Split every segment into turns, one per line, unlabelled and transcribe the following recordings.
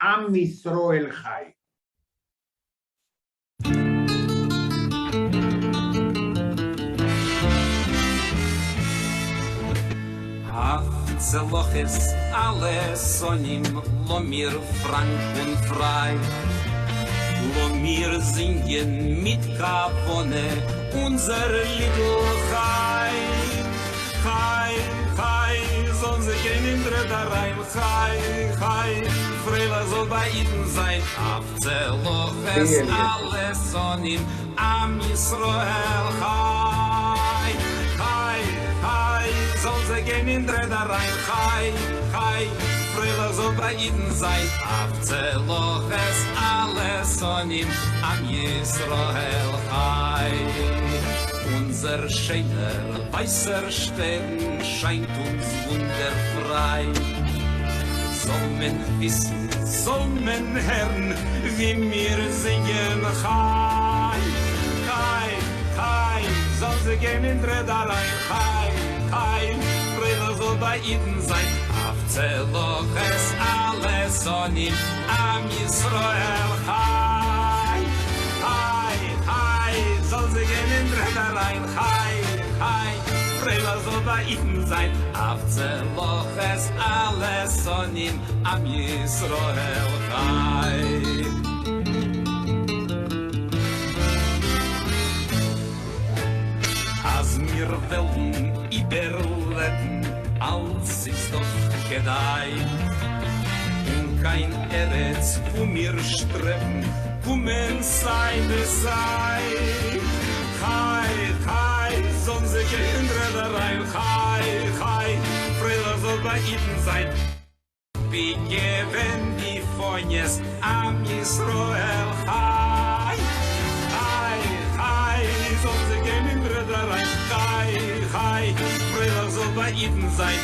עם ישראל חי.
אויף צלחות אלע שונאים לאמיר פראנק און פריי לאמיר זינגען מיט כוונה אונזער לידל חי חי חי זאלן זיי גיין אין דר'ערד אריין חי חי פרייליך זאל ביי אידן זיין אויף צלחות אלע שונאים עם ישראל חי! חי! חי! זאלן זיי גיין אין דר'ערד אריין חי! חי! פרייליך זאל ביי אידן זיין אויף צלחות אלע שונאים עם ישראל חי! אונזער שיינער ווייסער שטערן שיינט אונז וואונדער פריי זאל מען וויסן זאל מען הערן ווי מיר זינגען חי! חי! חי! זאלן זיי גיין אין דר'ערד אריין חי! חי! פרייליך זאל ביי אידן זיין אויף צלחות אלע שונאים עם ישראל חי! חי! חי! זאלן זיי גיין אין דר'ערד אריין חי! חי! פרייליך זאל ביי אידן זיין אויף צלחות אלע שונאים עם ישראל חי. אז מיר וועלן איבערלעבן אלץ איז דאך כדאי, און קיין ארץ וואו מיר שטרעבן קומען סיי ווי סיי. חי חי זאלן זיי גיין אין דר'ערד אריין חי חי פרייליך זאל ביי אידן זיין. ווי געווען די פאניעס עם ישראל חי חי חי זאלן זיי גיין אין דר'ערד אריין חי חי פרייליך זאל ביי אידן זיין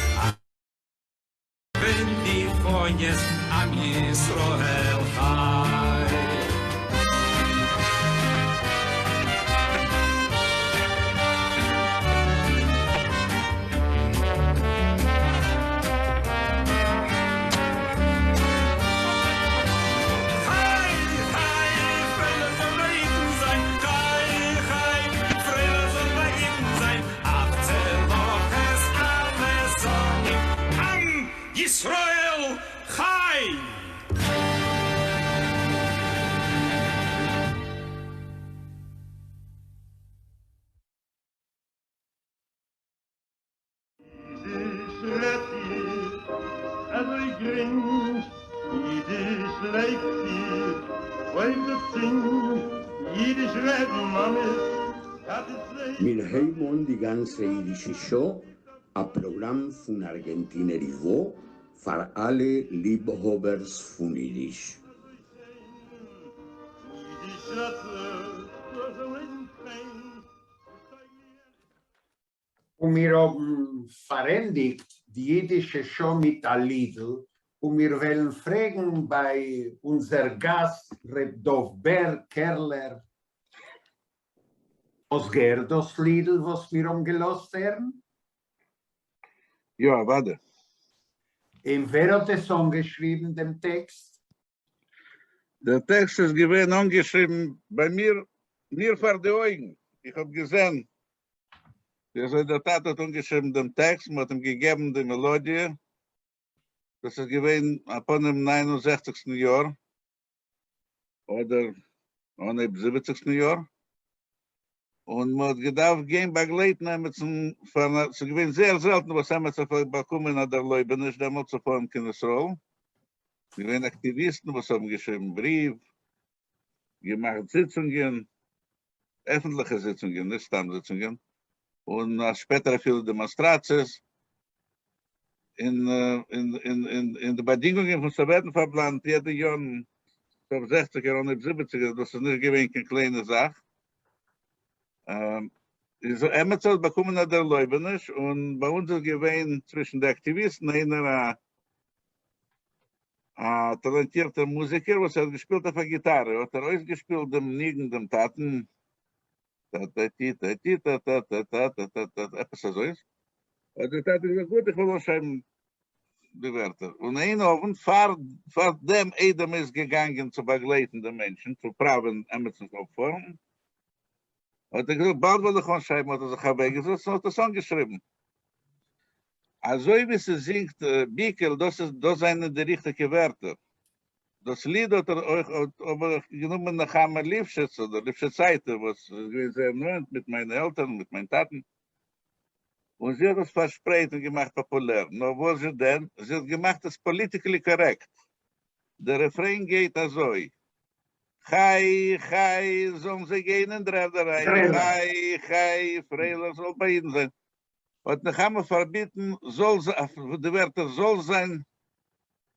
ווען די פאניעס עם ישראל חי. חי! חי! פרייליך זאל ביי אידן זיין! חי! חי! פרייליך זאל ביי אידן זיין! אויף צלחות אלע שונאים עם ישראל חי!
אידיש רעדט זיך אזוי גרינג, אידיש לייגט זיך אויף די צינג, אידיש רעדן מאמעס, טאטעס לייגן.
מיר הייבן אן די גאנצע אידישע שעה, א פראגראם פון ארגענטינער ייוואו פאר אלע ליבהאבערס פון אידיש.
אידיש רעדט זיך אזוי פיין.
און מיר האבן פארענדיגט די אידישע שעה מיט א לידל, און מיר וועלן פרעגן ביי אונזער גאסט ר' דוב בער קערלער, האסט געהערט דאס לידל וואס מיר האבן געלאזט הערן?
יא, אוודאי.
און ווער האט עס אנגעשריבן דעם טעקסט?
דער טעקסט איז געווען אנגעשריבן ביי מיר מיר פאר די אויגן, איך האב געזען ווי אזוי דער טאטע האט אנגעשריבן דעם טעקסט, מען האט אים געגעבן די מעלאדיע, דאס איז געווען א פנים ניין און זעכציגסטן יאר, אדער אנהייב זיבעציגסטן יאר, און מען האט געדארפט גיין באגלייטן עמיצן פארן, ס'איז געווען זייער זעלטן וואס עמיצער פלעגט באקומען א דערלויבעניש דעמאלט צו פארן קיין ישראל, ס'איז געווען אקטיוויסטן וואס האבן געשריבן בריוו, געמאכט זיצונגען, עפנטליכע זיצונגען, נישט סתם זיצונגען, און שפעטער אפילו דעמאנסטראציעס, אין אין די באדינגונגען פון סאוועטן פארבאנד יעדע יארן, סוף זעכציגער אנהויב זיבעציגער, דאס איז נישט געווען קיין קליינע זאך, איז עמיצער האט באקומען א דערלויבעניש, און ביי אונז איז געווען צווישן די אקטיוויסטן איינער א א טאלאנטירטער מוזיקער וואס האט געשפילט אויף א גיטארע, האט ער אויסגעשפילט דעם ניגון דעם טאטן, טא טא טי טא טי טא טא טא טא טא טא טא, עפעס אזוינס, האט דער טאטע געזאגט, גוט, איך וועל אנשרייבן. די ווערטער. און אין אָוונט פֿאַר פֿאַר דעם איידער מע איז געגאַנגען צו באַגלייטן די מענטשן צו פּראַווען עמעצנס אָפּפֿאָרן, האָט ער געזאָגט, באַלד וועל איך אָנשרײַבן, האָט ער זיך אַוועקגעזעצט און האָט עס אָנגעשריבן. אַזוי ווי ס'זינגט ביקעל, דאָס איז, דאָס זײַנען די ריכטיקע ווערטער. דאָס ליד האָט ער אויך אָבער גענומען נחמה ליפשיץ אָדער ליפשיצייטע, וואָס איז געווען זייער נאָענט מיט מײַנע עלטערן, מיט מײַן טאַטן, און זי האָט עס פֿאַרשפּרייט און געמאַכט פּאָפּולער. נאָר וואָס זשע דען? זי האָט געמאַכט עס politically correct. דער רעפֿרעין גייט אַזוי, חי, חי, זאָלן זיי גיין אין דר'ערד אַרײַן, חי, חי, פֿריילעך זאָל בײַ ייִדן זײַן. האָט נחמה פֿאַרביטן זאָל די ווערטער זאָל זײַן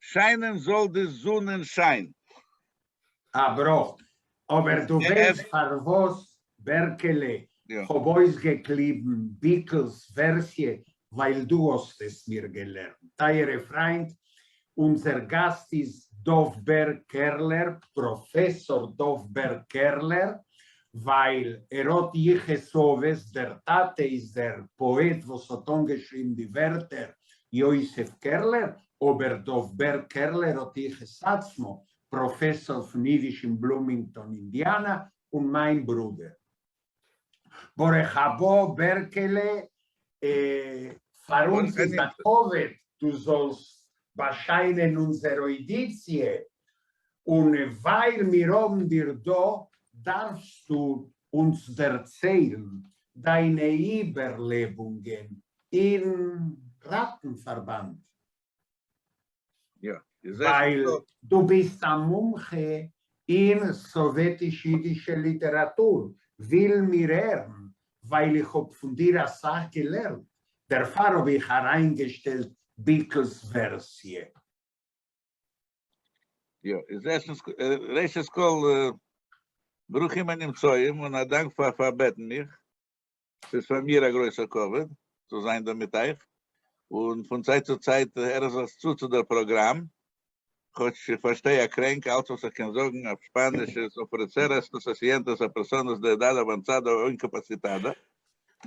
שיינען זאָל די זון אין שיין.
אַ בראָך. אָבער דו ווייסט פֿאַר וואָס, בערקעלע, כ'האָב אויסגעקליבן ביקלס ווערסיע, ווײַל דו האָסט עס מיר געלערנט. טײַערע פֿרײַנד, אונדזער גאַסט איז דובֿ-בער קערלער, פּראָפֿעסאָר דובֿ-בער קערלער, ווײַל ער האָט יחוס-אָבֿות, דער טאַטע איז דער פּאָעט וואָס האָט אָנגעשריבן די ווערטער, יוסף קערלער, אָבער דובֿ-בער קערלער האָט יחוס עצמו, פּראָפֿעסאָר פֿון ייִדיש אין בלומינגטאָן, אינדיאַנאַ, און מײַן ברודער. ברוך הבא בערקעלע, פֿאַר אונדז איז אַ כּבֿוד דו זאָלסט באַשײַנען אונדזער אוידיציע, און ווײַל מיר האָבן דיר דאָ, דאַרפֿסטו אונדז דערציילן דײַנע איבערלעבונגען אין ראַטן-פֿאַרבאַנד. ווײַל דו ביסט אַ מומחה אין סאָוועטיש-ייִדישע ליטעראַטור, ווילן מיר הערן, ווײַל איך האָב פֿון דיר אַ סך געלערנט, דערפֿאַר האָב איך אַרײַנגעשטעלט ביקלס ווערסיע.
יא, איז ערשטנס, ראשית כל, ברוכים הנמצאים און א דאנק פאר פארבעטן מיך. ס'איז פאר מיר א גרויסער כבוד צו זיין דא מיט אייך, און פון צייט צו צייט הער איך זיך צו צו דער פראגראם, כאטש איך פארשטיי א קרענק, אלץ וואס איך קען זאגן אויף שפאניש איז ofrecer estos asientos a personas de edad avanzada o incapacitada.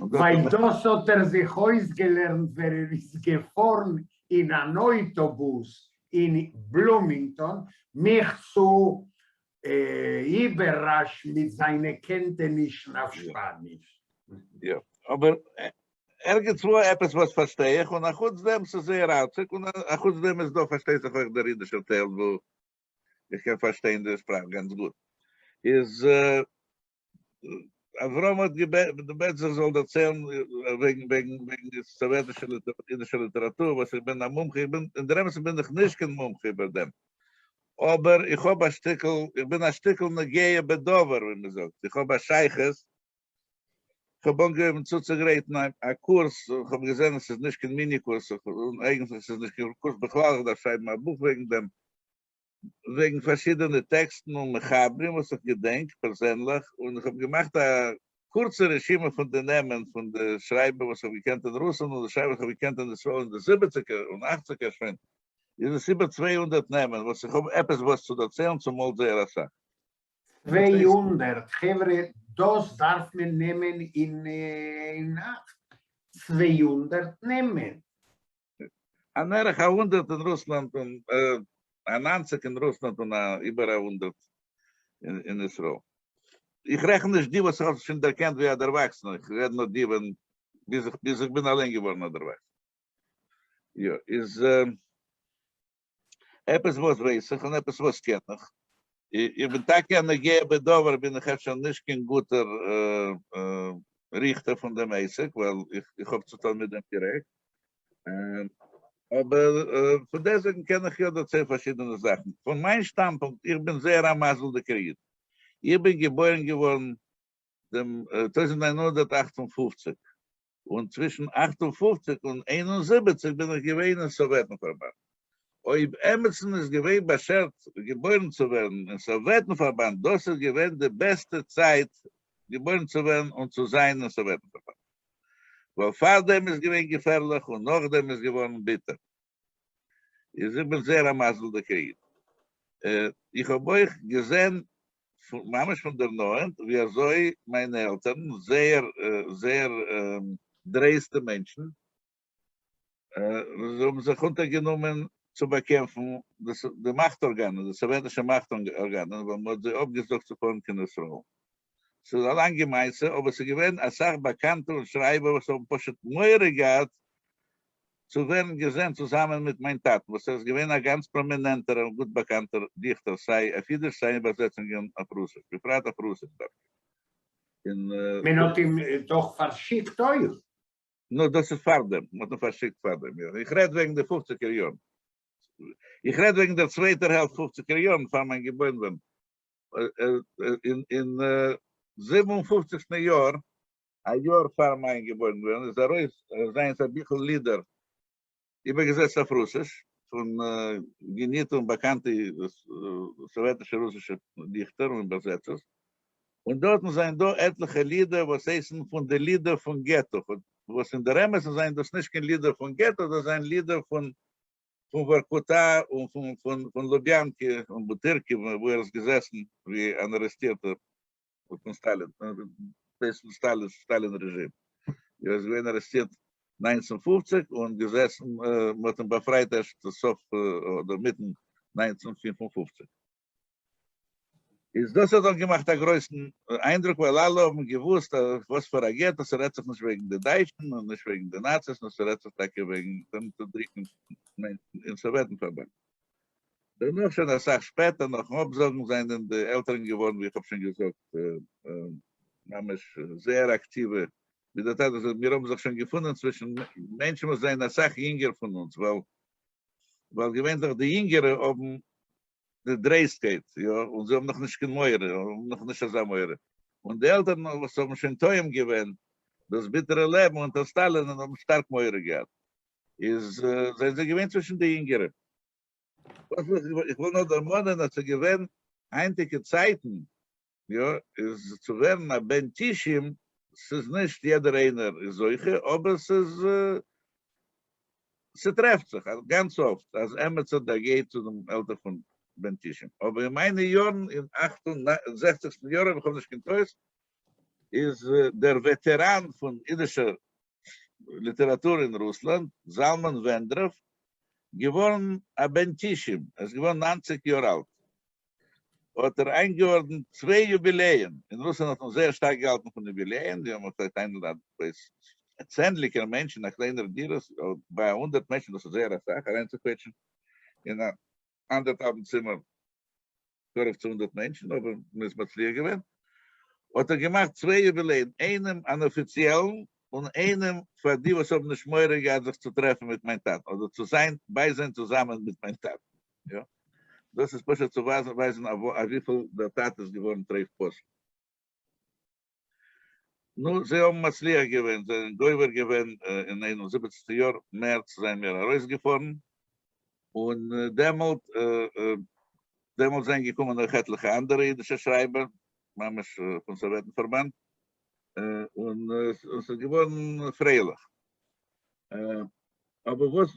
ווייל דאס האט ער זיך אויסגעלערנט ווען ער איז געפארן אין אן אויטאבוס אין בלומינגטאן מיך צו איבערראשן מיט זיינע קענטענישן אויף שפאניש.
יא, אבער ערגעץ וואו עפעס וואס פארשטיי איך, און אחוץ דעם ס'איז זייער הארציג, און אחוץ דעם איז דא פארשטייט זיך אויך דער אידישער טייל וואו איך קען פארשטיין די שפראך גאנץ גוט. איז אברהם האט געבעטן זיך זאל דערציילן וועגן וועגן וועגן די סאוועטישע אידישע ליטעראטור וואס איך בין א מומחה, איך בין אין דער אמת בין איך נישט קיין מומחה איבער דעם, אבער איך האב א שטיקל, איך בין א שטיקל נוגע בדבר ווי מען זאגט, איך האב א שייכות, איך האב אנגעהויבן צוצוגרייטן א קורס, איך האב געזען אז ס'איז נישט קיין מיני קורס, און אייגנטליך ס'איז נישט קיין קורס בכלל, איך דארף שרייבן א בוך וועגן דעם, וועגן פארשידענע טעקסטן און מחברים וואס איך געדענק פערזענליך, און איך האב געמאכט א קורצע רשימה פון די נעמען פון די שרייבער וואס איך האב געקענט אין רוסלאנד און די שרייבער וואס איך האב געקענט אין ישראל אין די זיבעציגער און אכציגער שוין, איז עס איבער 200 נעמען וואס איך האב עפעס וואס צו דערציילן, צומאל זייער אסאך.
200, חברה דאס דארף מען נעמען אין אכט, 200 נעמען.
אן ערך א הונדערט אין רוסלאנד און א 90 אין רוסלאנד און א איבער א הונדערט אין ישראל. איך רעכן נישט די וואס איך האב שוין דערקענט ווי א דערוואקסענער, איך רעד נאר די ווען ביז איך ביז איך בין אליין געווארן א דערוואקסענער. יא, איז עפעס וואס ווייס איך און עפעס וואס קען איך. איך בין טאקע א נוגע בדבר, בין איך אפשר נישט קיין גוטער ריכטער פון דעם עסק, ווייל איך האב צוטון מיט דעם דירעקט, אבער פון דעסטוועגן קען איך יא דערציילן פארשידענע זאכן. פון מיין שטאנדפונקט, איך בין זייער א מזל'דיגער איד. איך בין געבוירן געווארן דעם 1958, און צווישן 58 און 71 בין איך געווען אין סאוועטן-פארבאנד. אויב עמיצן איז געווען באשערט געבוירן צו ווערן אין סאוועטן-פארבאנד, דאס איז געווען די בעסטע צייט געבוירן צו ווערן און צו זיין אין סאוועטן-פארבאנד. ווייל פארדעם איז געווען געפערליך און נאכדעם איז געווארן ביטער. איז איך בין זייער א מזל'דיגער איד. איך האב אויך געזען ממש פון דער נאענט ווי אזוי מיינע עלטערן, זייער זייער דרייסטע מענטשן. זיי האבן זיך אונטערגענומען צו באקעמפן די מאכט-ארגאנען, די סאוועטישע מאכט-ארגאנען, ווייל מען האט זיי אפגעזאגט צו פארן קיין ישראל. ס'איז א לאנגע מעשה, אבער ס'איז געווען אסאך באקאנטע און שרייבער וואס האבן פשוט מורא געהאט צו ווערן געזען צוזאמען מיט מיין טאטן, וואס ער איז געווען א גאנץ פראמינענטער און גוט באקאנטער דיכטער סיי אויף אידיש סיי אין איבערזעצונגען אויף רוסיש, בפרט אויף רוסיש דווקא.
און. מען האט אים דאך פארשיקט אויך.
נו, דאס איז פארדעם, מען האט אים פארשיקט פארדעם, יא. איך רעד וועגן די פופציגער יארן. איך רעד וועגן דער צווייטער העלפט פופציגער יארן פאר מיין געבוירן ווערן. אין 57סטן יאר, א יאר פאר מיין געבוירן ווערן, איז ארויס זיינס א ביכל לידער, איבערגעזעצט אויף רוסיש, פון געניטע און באקאנטע סאוועטישע רוסישע דיכטער און איבערזעצערס, און דארטן זענען דא עטליכע לידער וואס הייסן פון די לידער פון געטא, וואס אין דער אמת'ן זענען דאס נישט קיין לידער פון געטא, דאס זענען לידער פון פון ווארקוטא און פון פון לוביאנקע און בוטירקע וואו ער איז געזעסן ווי אן ארעסטירטער פון סטאלין, בעת סטאלין סטאלין רעזשים. ער איז געווען ארעסטירט 1950 און געזעסן, מען האט אים באפרייט ערשט סוף אדער מיטן 1955. איז דאס האט דאך געמאכט א גרויסן איינדרוק ווייל אלע האבן געוואוסט אז וואס פאר א געטא, ס'רעדט זיך נישט וועגן די דייטשן און נישט וועגן די נאציס נאר ס'רעדט זיך טאקע וועגן דעם אונטערדריקן מענטשן אין סאוועטן פארבאנד. דערנאך שוין אסאך שפעטער נאכן אפזאגן זענען די עלטערן געווארן ווי איך האב שוין געזאגט ממש זייער אקטיווע ווי דער טאטע זאגט מיר האבן זיך שוין געפונען צווישן מענטשן וואס זענען אסאך יונגער פון אונז ווייל ווייל געווענליך די יונגערע האבן די דרייסטקייט, יא, און זיי האבן נאך נישט קיין מורא, האבן נאך נישט אזא מורא, און די עלטערן וואס האבן שוין טועם געווען דאס ביטערע לעבן אונטער סטאלין און האבן שטארק מורא געהאט, איז זענען זיי געווען צווישן די יונגערע. איך וויל נאר דערמאנען אז ס'איז געווען היינטיגע צייטן, יא, איז צו ווערן א בן תשעים, ס'איז נישט יעדער איינער איז זוכה, אבער ס'איז, ס'טרעפט זיך גאנץ אפט אז עמיצער דערגייט צו דעם עלטער פון בן תשעים, אבער אין מיינע יארן, אין אכט און זעכציגסטן יאר אויב איך האב נישט קיין טעות, איז דער וועטעראן פון אידישער ליטעראטור אין רוסלאנד, זלמן ווענדרעף, געווארן א בן תשעים, ער איז געווארן ניינציג יאר אלט. האט ער איינגעארדנט צוויי יובילעיען, אין רוסלאנד האט מען זייער שטארק געהאלטן פון יובילעיען, די האבן פלעגט איינלאדן בלויז צענדליגער מענטשן אין א קליינער דירה, ביי א הונדערט מענטשן דאס איז זייער אסאך אריינצוקוועטשן אין א אנדערטהאלבן צימער קרוב צו הונדערט מענטשן, אבער מען איז מצליח געווען, האט ער געמאכט צוויי יובילעיען, איינעם אן אפיציעלן און איינעם פאר די וואס האבן נישט מורא געהאט זיך צו טרעפן מיט מיין טאטן, אדער צו זיין בייזיין צוזאמען מיט מיין טאטן. יא, דאס איז פשוט צו ווייזן ווייזן אויף וויפיל דער טאטע איז געווארן טרייף פסול. נו, זיי האבן מצליח געווען, זיי זענען גובר געווען אין 71סטע יאר מערץ זענען מיר ארויסגעפארן, און דעמאלט דעמאלט זענען געקומען אויך עטליכע אנדערע אידישע שרייבער, ממש פון סאוועטן פארבאנד, און ס'איז געווארן פרייליך. אבער וואס,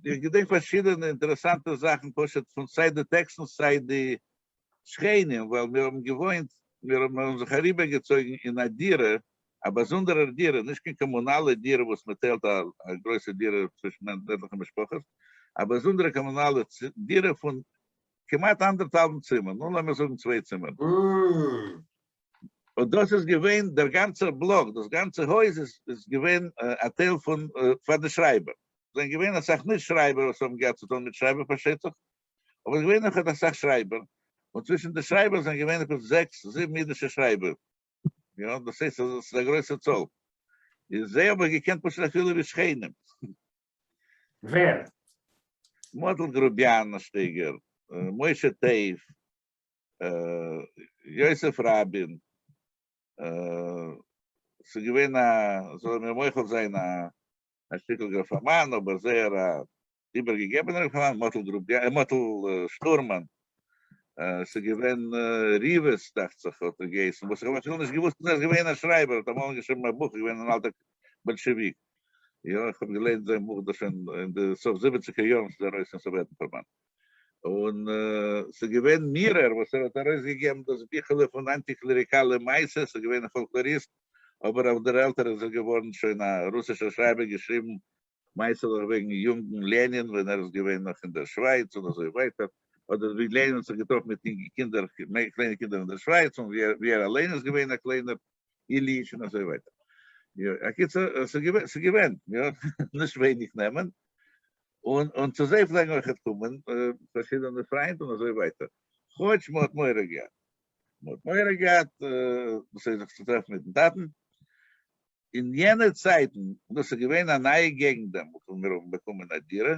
איך געדענק פארשידענע אינטערעסאנטע זאכן פשוט פון סיי די טעקסטן סיי די שכנים, ווייל מיר האבן געוואוינט, מיר האבן זיך אריבערגעצויגן אין א דירה, א באזונדערער דירה, נישט קיין קאמונאלע דירה וואס מען טיילט א גרויסע דירה צווישן עטליכע משפחות, א באזונדערע קאמונאלע דירה פון כמעט אנדערטהאלבן צימער, נו לאמיר זאגן צוויי צימערן. און דאס איז געווען דער גאנצער בלאק, דאס גאנצע הויז איז געווען א טייל פון פאר די שרייבער. זענען געווען אסאך נישט שרייבער וואס האבן געהאט צו טון מיט שרייבער פארשטייט זיך, אבער עס איז געווען אויך אסאך שרייבער, און צווישן די שרייבער זענען געווען עפעס זעקס זיבן אידישע שרייבער, יא, דאס הייסט אז עס איז א גרויסע צאל, איז זיי האב איך געקענט פשוט אפילו ווי שכנים.
ווער?
מאטל גרוביאן א שטייגער, משה טייף, יוסף ראבין, ס'איז געווען א, זאל ער מיר מוחל זיין, א שטיקל גראפאמאן, אבער זייער א איבערגעגעבענער גראפאמאן, מאטל גרוביאן, מאטל שטורמאן, ס'איז געווען ריוועס דאכט זיך האט ער געהייסן, וואס איך האב אפילו נישט געוואוסט אז ער איז געווען א שרייבער, האט אמאל געשריבן א בוך, איז געווען אן אלטער באלשעוויק, יא, איך האב געליינט זיין בוך דאס שוין אין די סוף זיבעציגער יארן, ס'איז ארויס אין סאוועטן פארבאנד. און ס'איז געווען מירער וואס ער האט ארויסגעגעבן דאס ביכעלע פון אנטי-קלעריקאלע מעשות, ס'איז געווען א פאלקלאריסט, אבער אויף דער עלטער איז ער געווארן שוין א רוסישער שרייבער, געשריבן מעשה'לעך וועגן יונגן לענין ווען ער איז געווען נאך אין דער שווייץ און אזוי ווייטער, אדער ווי לענין האט זיך געטראפן מיט יונגע קינדער, קליינע קינדער אין דער שווייץ, און ווי ער אליין איז געווען א קליינער איליטש און אזוי ווייטער. יא, הקיצור, ס'איז געווען, ס'איז געווען, יא, נישט ווייניג נעמען, און און צו זיי פלעגן אויכעט קומען פארשידענע פריינט און אזוי ווייטער, כאטש מ'האט מורא געהאט, מ'האט מורא געהאט, דאס הייסט זיך צו טרעפן מיטן טאטן, אין יענע צייטן, און דאס איז געווען א נייע געגנט דעמאלט וואו מיר האבן באקומען א דירה,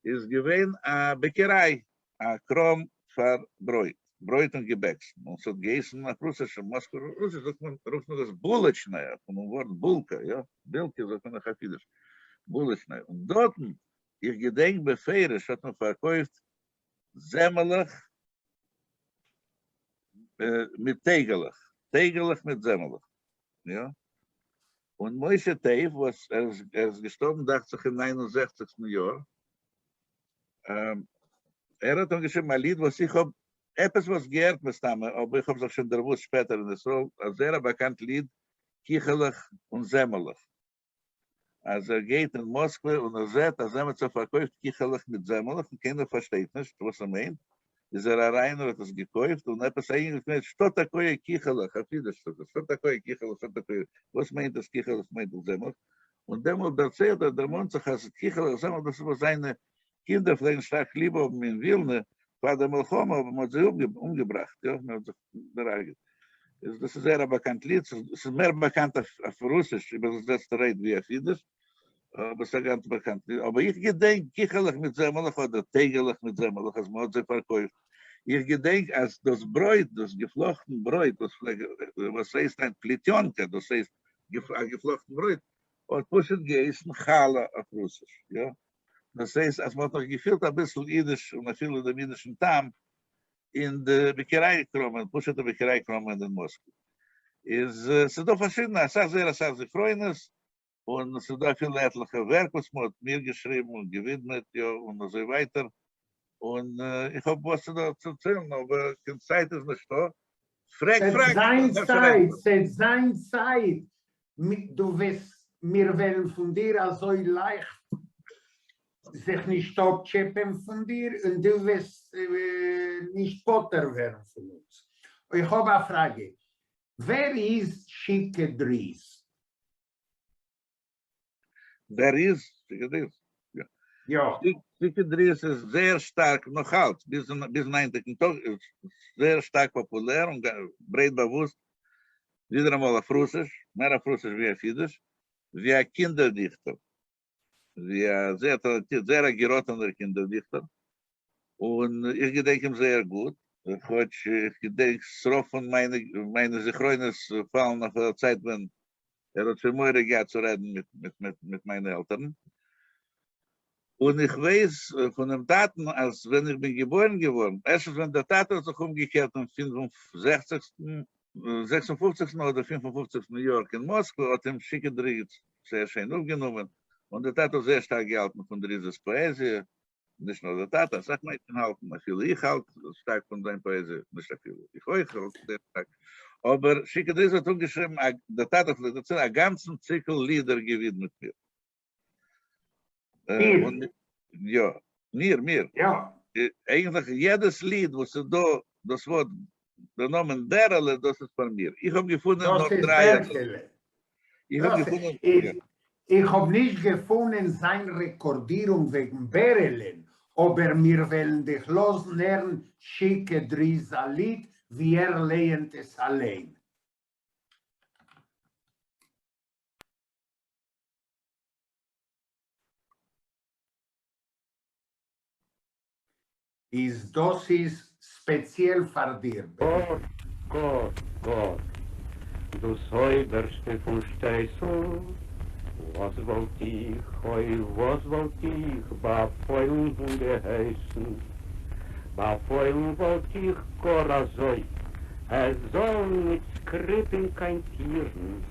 איז געווען א בעקעריי, א קראם פאר ברויט, ברויט און געבעקסן, און ס'האט געהייסן אויף רוסיש, אין מאסקווע רוסיש זאגט מען, רופט מען דאס בולאטשנאיא, פונעם ווארט בולקע, יא, בילקע זאגט מען אויך אויף אידיש, בולאטשנאיא, און דארטן, איך געדענק בפירוש, האט מען פארקויפט זעמעלעך מיט טייגעלעך, טייגעלעך מיט זעמעלעך. יא. און משה טייף וואס ער איז געשטארבן דאכט זיך אין ניין און זעכציגסטן יאר, ער האט אנגעשריבן א ליד וואס איך האב עפעס וואס געהערט מסתמא, אבער איך האב זיך שוין דערוואוסט שפעטער אין ישראל, א זייער א באקאנט ליד, קיכעלעך און זעמעלעך. אז ער גייט אין מאסקווע און ער זעט אז עמיצער פארקויפט קיכעלעך מיט זעמעלעך און קיינער פארשטייט נישט וואס ער מיינט, איז ער אריין און האט עס געקויפט און עפעס א אינגל האט געפרעגט שטא טאקויע קיכעלעך אויף אידיש זאגט ער שטא טאקויע קיכעלעך שטא טאקויע וואס מיינט דאס קיכעלעך מיינט דאס זעמעלעך און דעמאלט דערציילט ער דערמאנט זיך אז קיכעלעך זעמעלעך דאס איז וואס זיינע קינדער פלעגן שטארק ליב האבן אין ווילנע פאר די מלחמה אבער מען האט זיי אומגעבראכט יא מען האט זיך דערהרגעט איז דאס איז זייער א באקאנט ליד ס'איז מער באקאנט אויף רוסיש איבערגעזעצט רייד ווי אויף אידיש אבער ס'איז א גאנץ באקאנט ליד אבער איך געדענק קיכעלעך מיט זעמעלעך אדער טייגעלעך מיט זעמעלעך אז מ'האט זיי פארקויפט איך געדענק אז דאס ברויט דאס געפלאכטן ברויט וואס פלעג וואס הייסט היינט פליטיאנקע דאס הייסט א געפלאכטן ברויט האט פשוט געהייסן חלה אויף רוסיש יא דאס הייסט אז מ'האט נאך געפילט אביסל אידיש און אפילו דעם אידישן טעם אין די בעקעריי קראמען, פשוטע בעקעריי קראמען אין מאסקווע, איז ס'איז דא פארשידענע, אסאך זייער אסאך זכרונות, און ס'איז דא אפילו עטליכע ווערק וואס מ'האט מיר געשריבן און געווידמעט, יא, און אזוי ווייטער, און איך האב וואס צו דערציילן, אבער קיין צייט איז נישטא, פרעג
ס'עט זיין צייט, ס'עט זיין צייט, דו וועסט, מיר וועלן פון דיר אזוי לייכט זיך נישט אפטשעפען פון דיר און דו וועסט נישט פטור ווערן פון אונז. איך האב א פראגע, ווער איז שיקע דריז?
ווער איז שיקע דריז?
יא.
שיקע דריז איז זייער שטארק נאך אלץ, ביזן היינטיגן טאג איז זייער שטארק פאפולער און ברייט באוואוסט, ווידעראמאל אויף רוסיש, מער אויף רוסיש ווי אויף אידיש, ווי א קינדער דיכטער. ווי א זייער טאלאנטירט, זייער א געראטענער קינדער דיכטער, און איך געדענק אים זייער גוט, כאטש איך געדענק ס'רוב פון מיינע מיינע זכרונות פאלן אויף א צייט ווען ער האט שוין מורא געהאט צו רעדן מיט מיט מיט מיט מיינע עלטערן, און איך ווייס פונעם טאטן אז ווען איך בין געבוירן געווארן, ערשטנס ווען דער טאטע האט זיך אומגעקערט אין פינף און זעכציגסטן זעקס און פופציגסטן אדער פינף און פופציגסטן יאר קיין מאסקווע האט אים שיקע דריז זייער שיין אויפגענומען, און דער טאטע האט זייער שטארק געהאלטן פון דריז'ס פאעזיע, נישט נאר דער טאטע, אסאך מענטשן האלטן, אפילו איך האלט שטארק פון זיין פאעזיע, נישט אפילו, איך אויך האלט זייער שטארק, אבער שיקע דריז האט אנגעשריבן, דער טאטע פלעגט דערציילן, א גאנצן ציקל לידער געווידמעט מיר.
מיר?
יא, מיר, מיר.
יא.
אייגנטליך יעדעס ליד וואס איז דא דאס ווארט, דער נאמען בערעלע, דאס איז פאר מיר. איך האב געפונען נאר דריי
אזעלכע. דאס איז בערקעלע.
איך האב געפונען,
יא. איך האב נישט געפונען זיין רעקארדירונג וועגן בערעלען, אבער מיר וועלן דיך לאזן הערן שיקע דריז א ליד ווי ער לייענט עס אליין. איז דאס איז ספעציעל פאר דיר
בערל. גאָט, גאָט, גאָט, דאָס אויבערשטע פֿון שטייסל, וואָס וואָלט איך, אוי, וואָס וואָלט איך באַפֿוילן און געהייסן? באַפֿוילן וואָלט איך גאָר אַזוי, עס זאָלן ניט סקריפּען קיין טירן,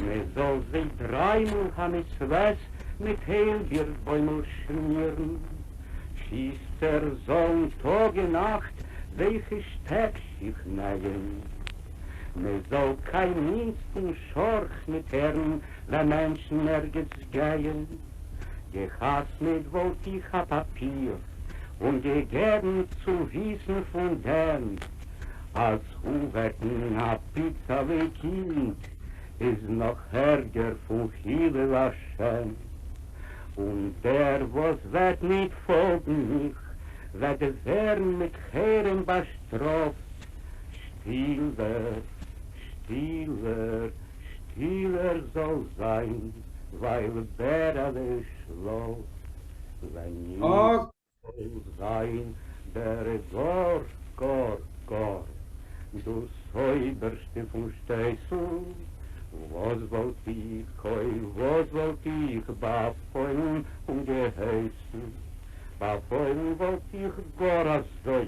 מע זאָל זיי דרײַ מאָל המסװעס מיט הײלבירט-בױמל שמירן. שוסטער זאָלן טאָג און נאַכט װײכע שטעק-שיך נײען. מע זאָל קײן מינדסטן שאָרך ניט הערן, װען מענטשן ערגעץ גײען. געחתמעט וואלט איך א פאפיר און געגעבן צו וויסן פון דעם אז אויפוועקן א פיצעלע קינד איז נאך ערגער פון חילול השם, און דער וואס וועט ניט פאלגן מיך וועט ווערן מיט חרם באשטראפט, שטילער, שטילער, שטילער זאל זיין, ווייל בערעלע שלאפט, ווען ניט זאל זיין דער גאר גאר גאר דאס אויבערשטע פון שטייסל, וואס וואלט איך, אוי וואס וואלט איך באפוילן און געהייסן, באפוילן וואלט איך גאר אזוי,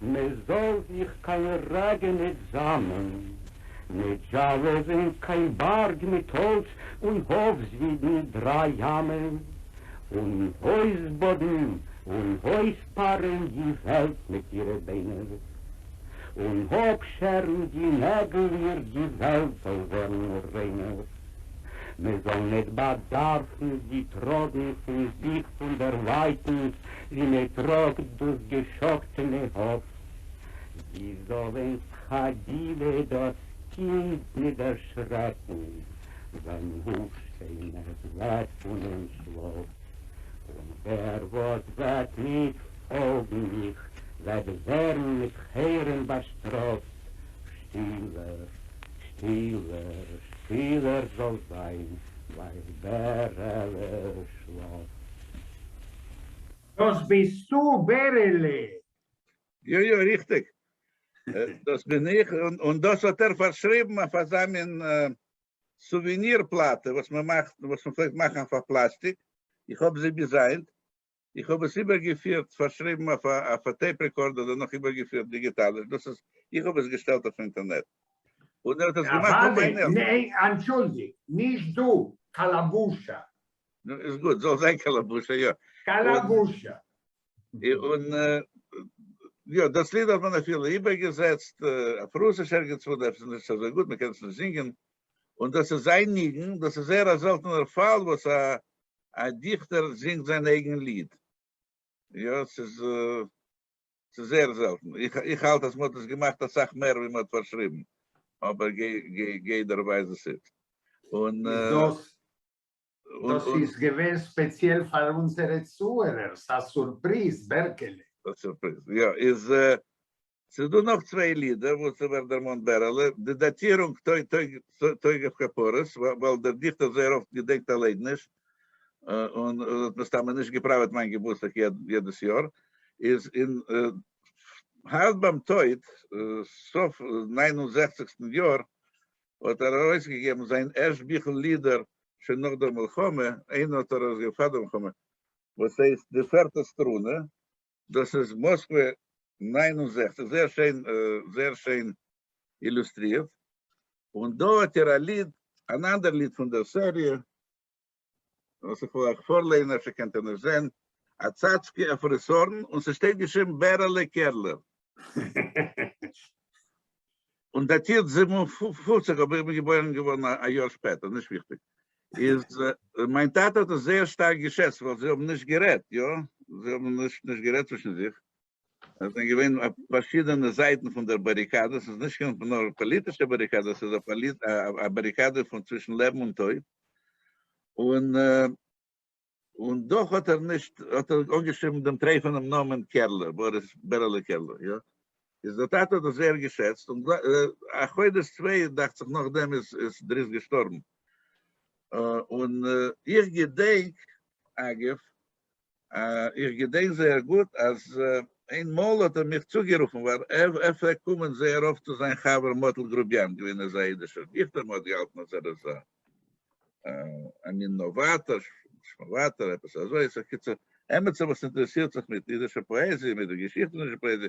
מען זאל זיך קיין רגע ניט זאמען, ניט זשאלעווען קיין בארג מיט האלץ און אויפזידן דריי ימען, און אויסבאדן און אויספארען די וועלט מיט אירע ביינער, און אפשערן די נעגל איר די וועלט זאל ווערן ריינער, מען זאל ניט באדארפן זי טראגן פון זיך פון דערווייטנס ווי מען טראגט דאס געשאכטענע עוף, זי זאל אונז חלילה דאס קינד ניט דערשרעקן ווען אויפשטיין עס וועט פונעם שלאף, און דער וואס וועט ניט פאלגן מיך וועט ווערן מיט חרם באשטראפט, שטילער, שטילער, שטילער זאל זיין, ווייל בערעלע שלאפט.
דאס ביסטו בערעלע?
יא יא ריכטיג, דאס בין איך, און דאס האט ער פארשריבן אויף אזא מין סוּוועניר פלאטע וואס מען מאכט, וואס מען פלעגט מאכן אויף א פלאסטיק, איך האב זי ביז היינט, איך האב עס איבערגעפירט, פארשריבן אויף א tape recorder, דערנאך איבערגעפירט דיגיטאליש, דאס איז, איך האב עס געשטעלט אויף אינטערנעט, און ער האט עס געמאכט אויף מיין עלטער.
ניין, אנטשולדיגט, נישט דו, קאלאבושא.
נו, איז גוט, זאל זיין קאלאבושא, יא.
קאלאבושא.
און יא, דאס ליד האט מען אפילו איבערגעזעצט אויף רוסיש ערגעץ וואו, דאס איז נישט אזוי גוט, מען קען עס נישט זינגען, און דאס איז זיין ניגון, דאס איז זייער א זעלטענער פאל וואס א דיכטער זינגט זיין אייגן ליד, יא, ס'איז ס'איז זייער זעלטן, איך האלט אז מ'האט עס געמאכט אסאך מער ווי מ'האט פארשריבן, אבער גיי דערווייז עס איצט. און.
איז דאס דאס איז געווען ספעציעל פאר אונזערע צוהערערס, א סורפריז, בערקעלע.
א סורפריז, יא. איז ס'איז דא נאך צוויי לידער וואס ס'ווערט דערמאנט בערעלע, די דאטירונג טויג אויף כפרות, ווייל דער דיכטער זייער אפט געדענקט אליין נישט, און האט מסתמא נישט געפראוועט מיין געבורטסטאג יעדעס יאר, איז אין הארט ביים טויט, סוף ניין און זעכציגסטן יאר, האט ער ארויסגעגעבן זיין ערשט ביכל לידער שוין נאך דער מלחמה, איינער האט ארויסגעגעבן פאר דער מלחמה, וואס הייסט די פערטע סטרונע, דאס איז מאסקווע 69, זייער שיין, זייער שיין אילוסטרירט, און דא האט איר א ליד, אן אנדער ליד פון דער סעריע, וואס איך וויל אייך פארלייענען, אפשר קענט איר נישט זען, א צאצקע אויף רעסארן, און ס'שטייט געשריבן בערעלע קערלער. און דאטירט 57, אבער איך בין געבוירן געווארן א יאר שפעטער, נישט וויכטיג. איז מיין טאטע האט עס זייער שטארק געשעצט, ווייל זיי האבן נישט גערעדט, יא, זיי האבן נישט נישט גערעדט צווישן זיך, עס זענען געווען פארשידענע זייטן פון דער באריקאדע, עס איז נישט קיין נאר פאליטישע באריקאדע, עס איז א באריקאדע פון צווישן לעבן און טויט, און און דאך האט ער נישט, האט ער אנגעשריבן דעם טרייפענעם נאמען קערלער, באריס בערעלע קערלער, יא. איז דער טאטע האט עס זייער געשעצט, און א חודש צוויי דאכט זיך נאכדעם איז איז דריס געשטארבן. און איך געדענק, אגב, איך געדענק זייער גוט אז איין מאל האט ער מיך צוגערופן, ווייל ער ער פלעגט קומען זייער אפט צו זיין חבר מאטל גרוביאן, געווען אזא אידישער דיכטער, מען האט געהאלטן אז ער איז א א מין נאוואטאר, שמאוואטאר, עפעס אזוי, ס'איז קיצור, עמיצער וואס אינטערעסירט זיך מיט אידישע פאעזיע, מיט די געשיכטע פון אידישע פאעזיע,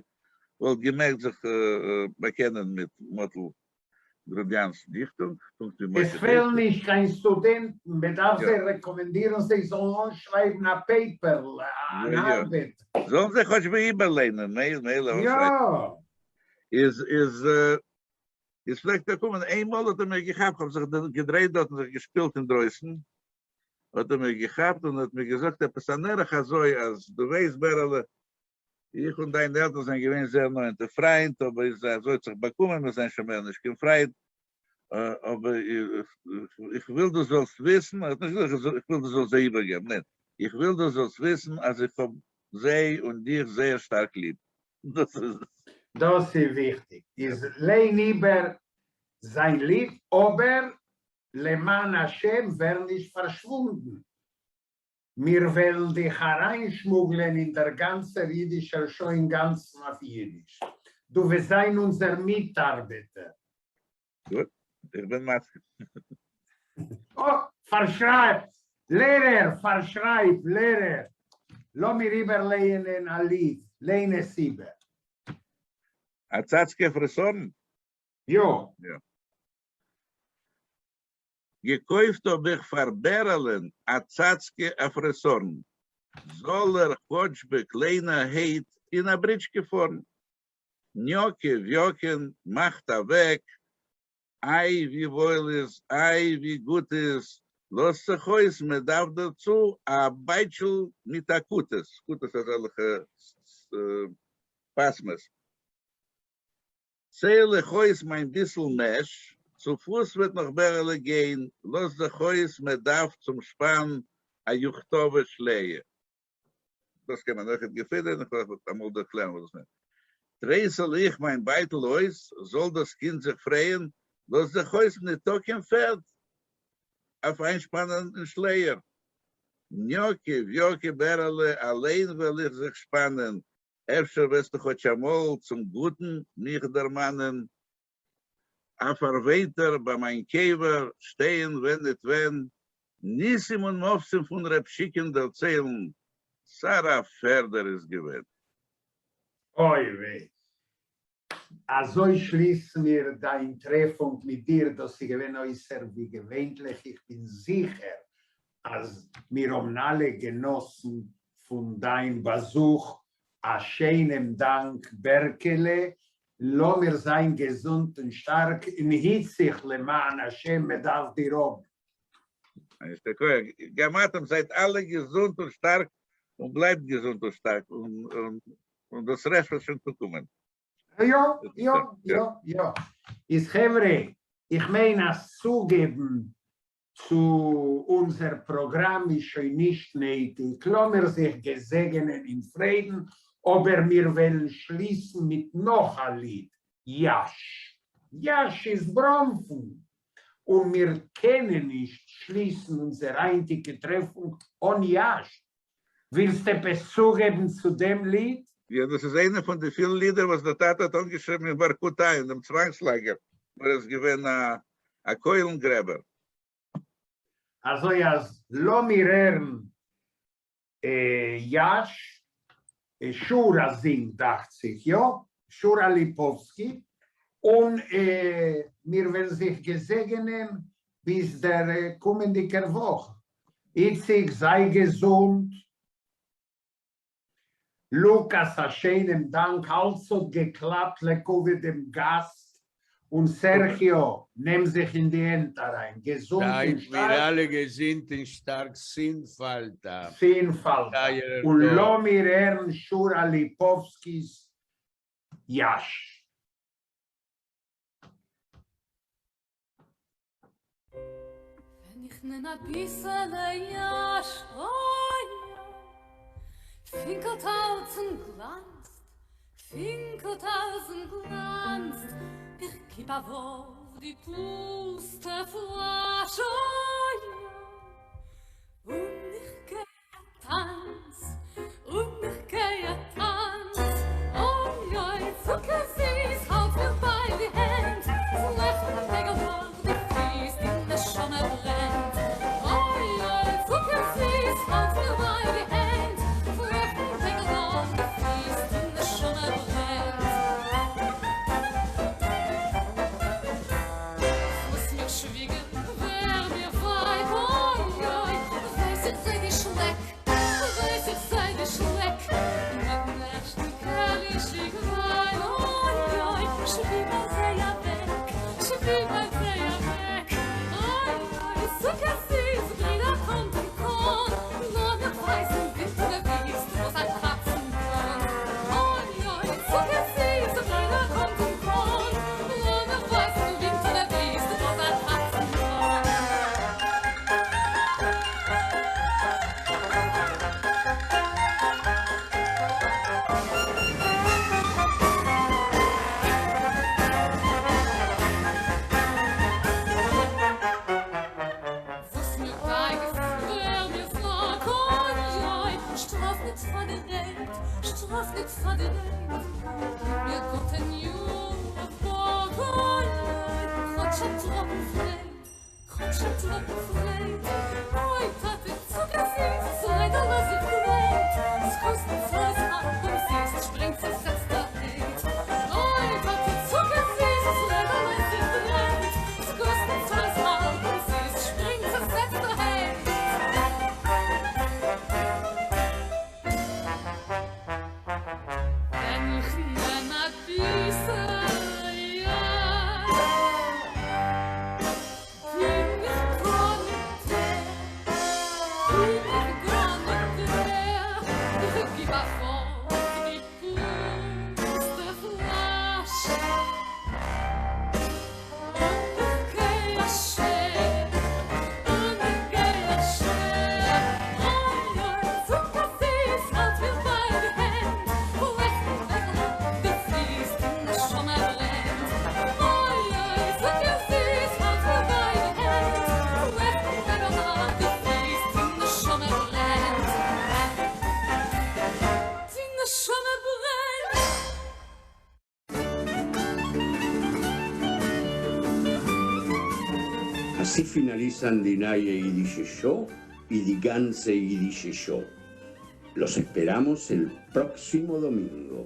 וואלט געמעגט זיך באקענען מיט מאטל גרוביאן'ס דיכטונג, פונקט ווי
עס
משה
פעלן
דיכטער.
נישט קיין סטודענטן, מען דארף
יא.
זיי רעקאמענדירן זיי זאלן אנשרייבן א paper ל, אן
יא יא.
ארבעט.
זאלן זיי כאטש ווי איבערליינען, מילא
יא.
אנשרייבן. איז איז איז פלעגט ער קומען, איינמאל האט ער מיר געכאפט, כ'האב זיך געדרייט דארט און זיך געשפילט אינדרויסן, האט ער מיר געכאפט און האט מיר געזאגט עפעס אן ערך אזוי אז דו ווייסט בערעלע, איך און דיינע עלטערן זענען געווען זייער נאענטע פריינט, אבער איז אזוי האט זיך באקומען, מיר זענען שוין מער נישט קיין פריינט, אבער איך וויל דו זאלסט וויסן, ער האט נישט געזאגט איך וויל דו זאלסט זיי איבערגעבן, ניין, איך וויל דו זאלסט וויסן אז איך האב זיי און דיך זייער שטארק ליב. דאס איז עס.
דאס איז וויכטיג, איז ליין איבער זיין ליד, אבער למען השם ווער נישט פארשוואונדן, מיר וועלן דיך אריינשמוגלען אין דער גאנצער אידישער שעה אינגאנצן אויף אידיש. דו וועסט זיין אונזער מיטארבעטער.
גוט, איך בין מסכים.
אה, פארשרייב, לערער, פארשרייב, לערער, לאמיר איבערלייענען א ליד, ליין עס איבער.
א צאצקע פרעסארן?
יא.
יא. געקויפט האב איך פאר בערעלען א צאצקע אויף רעסארן, זאל ער כאטשבע קליינערהייט אין א בריטשקע פארן. ניאקע וויאקען מאכט אוועק, איי ווי וואויל איז, איי ווי גוט איז, לאזט זיך אויס מען דארף דערצו א בייטשל מיט א קוטעס, קוטעס אזעלכע פאסמעס. צייל איך אויס מיין ביסל מעש, צו פוס וועט נאך בערעלע גיין, לאז זיך אויס מען דארף צום שפאן א יוכטאווע שלעיע. דאס קען מען אויכעט געפינען, איך וועל אמאל דערקלערן וואס דאס מיינט. טרייסל איך מיין בייטל אויס, זאל דאס קינד זיך פרייען, לאז זיך אויס ניטא קיין פערד אויף איינשפאנען אין שלייער. ניאקע וויאקע בערעלע אליין וועל איך זיך שפאנען, אפשר וועסטו כאטש אמאל צום גוטן מיך דערמאנען? א פארוויינטער ביי מיין קבר שטייען ווען ניט ווען, ניסים און מופתים פון ר' שיקען דערציילן, סארא פערד ער איז געווען.
אוי וויי. אזוי שליסן מיר דיין טרעפונג מיט דיר, דאס איז געווען אויסער ווי געווענטליך, איך בין זיכער אז מיר האבן אלע גענאסן פון דיין באזוך, א שיינעם דאנק בערקעלע, לאמיר זיין געזונט און שטארק און היט זיך למען השם מען דארף דיר האבן.
יישר כח, גם אתם זייט אלע געזונט און שטארק און בלייבט געזונט און שטארק און דאס רעשט וועט שוין צוקומען.
יא יא יא יא, איז חברה איך מיין אז צוגעבן צו אונזער פראגראם איז שוין נישט נעטיג, לאמיר זיך געזעגענען אין פריידן, אבער מיר וועלן שליסן מיט נאך א ליד, יש. יש איז בראנפן, און מיר קענען נישט שליסן אונזער היינטיגע טרעפונג אן יש. ווילסט עפעס צוגעבן צו דעם ליד?
יא, דאס איז איינע פון די פיל לידער וואס דער טאטע האט אנגעשריבן אין ווארקוטא אין דעם צוואנגס-לאגער, וואו ער איז געווען א קוילן גרעבער.
אזוי אז לאמיר הערן יש, שורה זינגט דאכט זיך, יא? שורה ליפאווסקי, און מיר וועלן זיך געזעגענען ביז דער קומענדיגער וואך. איציק זיי געזונט. לוקאס א שיינעם דאנק אלץ האט געקלאפט לכבוד דעם גאסט, און סערחיו נעם זיך אין די הענט אריין, געזונט און
זייט מיר
שטארק.
אלע געזונט און שטארק סין פאלטא.
סין פאלטא.
טייערער
און
דור.
לאמיר הערן שורה ליפאווסקי'ס יש.
ווען איך נעם אביסעלע יש אוי פינקלט אלץ און גלאנצט, פינקלט אלץ און גלאנצט, איך גיב א ווארף די פוסטע פלאש אוי און איך גיי א טאנץ, און איך גיי א טאנץ, אוי אוי צוקער זיס, האלט מיר ביי די הענט, פלעכט נעגל דורך די פיס, די נשמה ברענט, אוי אוי צוקער זיס, האלט מיר ביי די הענט, פלעכט נעגל דורך די פיס, די נשמה ברענט. וואס מיר שוויגן ווער מיר ווייב, אוי אוי ווייס איך זיי די שלעק, ווייס איך זיי די שלעק, מיטן ערשטן קעלישיק וויין, אוי אוי שווים זיי אוועק, שווים זיי אוועק, אוי אוי צוקער זיס, ברידער קומט און קומט. כאָטש אַ טראָפּן פֿרייד, כאָטש אַ טראָפּן פֿרייד. אוי, טאַטע, צוקער-זיס, ס'רעדעלע זיך דרייט, ס'קאָסט צרות האַלב אומזיסט, שפּרינגט צעזעצטערהייט. אוי, טאַטע, צוקער-זיס, ס'רעדעלע זיך דרייט, ס'קאָסט צרות האַלב אומזיסט, שפּרינגט צעזעצטערהייט. ווען איך נעם אַ ביסל יאַ, בין איך גאָרניט דער, בין איך גאָרניט דער. איך גיב אַ וואָרף די פּוסטע פֿלאַש און איך גיי אַ שער, און איך גיי אַ שער. אוי, אוי, צוקער-זיס, האַלט מיר בײַ די הענט, פֿלעכטן בערקעלע די פֿיס, די נשמה ברענט. אוי, אוי, צוקער-זיס, האַלט מיר בײַ די הענט, פֿלעכטן בערקעלע די פֿיס, די נשמה ברענט. די נשמה ברענט.
Así finalizan די נײַע ייִדישע שעה y די גאַנצע ייִדישע שעה. Los esperamos el próximo domingo.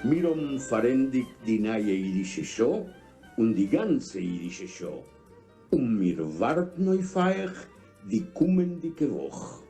מיר האָבן פֿאַרענדיקט די נײַע ייִדישע שעה און די גאַנצע ייִדישע שעה, און מיר וואַרטן אויף אײַך די קומענדיקע וואָך.